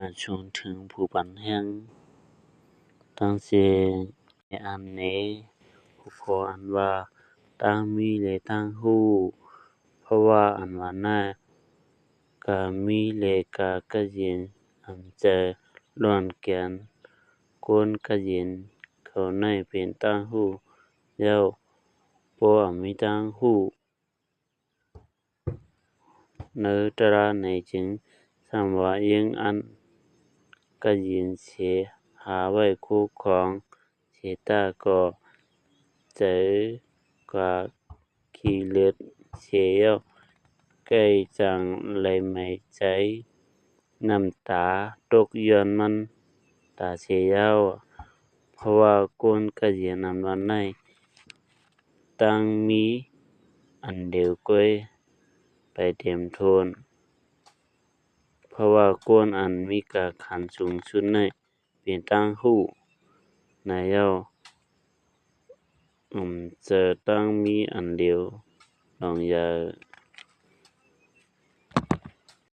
ມາຊົມເຖິງຜູ້ປັນແຮງ ຕັ້ງແຕ່ໃນອັນໃນຫົວຂໍ້ອັນວ່າ ຕັ້ງມີ ແລະ ຕັ້ງຮູ້ ເພາະວ່າອັນວ່ານັ້ນ ການມີ ແລະ ການກະຫຍັນ ອັນຈະລ້ວນແກ່ນ ຄົນກະຫຍັນເຂົານັ້ນເປັນຕັ້ງຮູ້ແລ້ວ ບໍ່ອັນມີຕັ້ງຮູ້ ໃນຕະຫຼາດໃນຈຶ່ງ ສຳວ່າຍິ່ງອັນກະຫຍັນເສຍ ຫາໄວ້ຄຸ້ມຄອງເສຍຕາກໍ ໃຈກວ່າຂີ້ເຫຼັດເສຍແລ້ວ ໃກ້ຈັ່ງໄຫຼໄໝໃຈ ນ້ຳຕາຕົກຍ້ອນມັນຕາຍເສຍແລ້ວ ເພາະວ່າຄົນກະຫຍັນອັນວ່ານັ້ນ ຕັ້ງມີອັນດຽວກ້ອຍໄປເຕັມທົນ ເພາະວ່າຄົນອັນມີການຂັນສູງສຸດນັ້ນ ເປັນຕັ້ງຮູ້ໃນແລ້ວ ອືມ ຈະຕັ້ງມີອັນດຽວ ລອງຢ່າ